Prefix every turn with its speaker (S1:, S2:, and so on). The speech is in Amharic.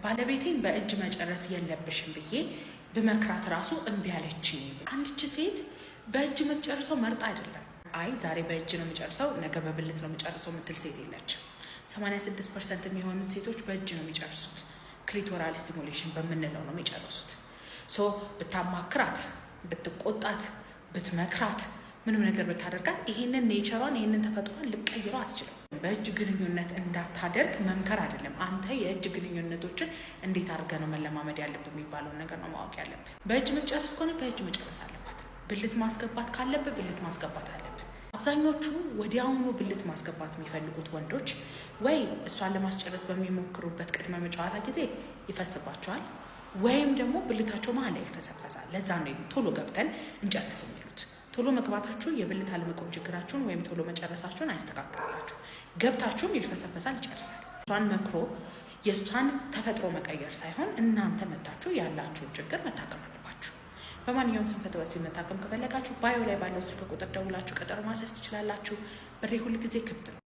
S1: ባለቤቴን በእጅ መጨረስ የለብሽም ብዬ ብመክራት ራሱ እምቢ አለችኝ። አንድች ሴት በእጅ የምትጨርሰው መርጣ አይደለም። አይ ዛሬ በእጅ ነው የምጨርሰው፣ ነገ በብልት ነው የምጨርሰው የምትል ሴት የለችም። 86% የሚሆኑት ሴቶች በእጅ ነው የሚጨርሱት። Clitoral stimulation በምንለው ነው የሚጨርሱት። So ብታማክራት፣ ብትቆጣት፣ ብትመክራት፣ ምንም ነገር ብታደርጋት ይሄንን nature ሯን፣ ይሄንን ተፈጥሯን ልትቀይረው አትችልም። በእጅ ግንኙነት እንዳታደርግ መምከር አይደለም፣ አንተ የእጅ ግንኙነቶችን እንዴት አድርገህ ነው መለማመድ ያለብህ የሚባለውን ነገር ነው ማወቅ ያለብህ። በእጅ መጨረስ ከሆነ በእጅ መጨረስ አለባት። ብልት ማስገባት ካለብህ ብልት ማስገባት አለብህ። አብዛኞቹ ወዲያውኑ ብልት ማስገባት የሚፈልጉት ወንዶች ወይ እሷን ለማስጨረስ በሚሞክሩበት ቅድመ መጫወታ ጊዜ ይፈስባቸዋል፣ ወይም ደግሞ ብልታቸው መሀል ላይ ይፈሰፈሳል። ለዛ ነው ቶሎ ገብተን እንጨርስ የሚሉት። ቶሎ መግባታችሁ የብልት አለመቆም ችግራችሁን ወይም ቶሎ መጨረሳችሁን አያስተካክልላችሁ። ገብታችሁም ይልፈሰፈሳል፣ ይጨርሳል። እሷን መክሮ የእሷን ተፈጥሮ መቀየር ሳይሆን እናንተ መታችሁ ያላችሁን ችግር መታከም አለባችሁ። በማንኛውም ስንፈተ ወሲብ መታከም ከፈለጋችሁ bio ላይ ባለው ስልክ ቁጥር ደውላችሁ ቀጠሮ ማስያዝ ትችላላችሁ። በሬ ሁል ጊዜ ክፍት ነው።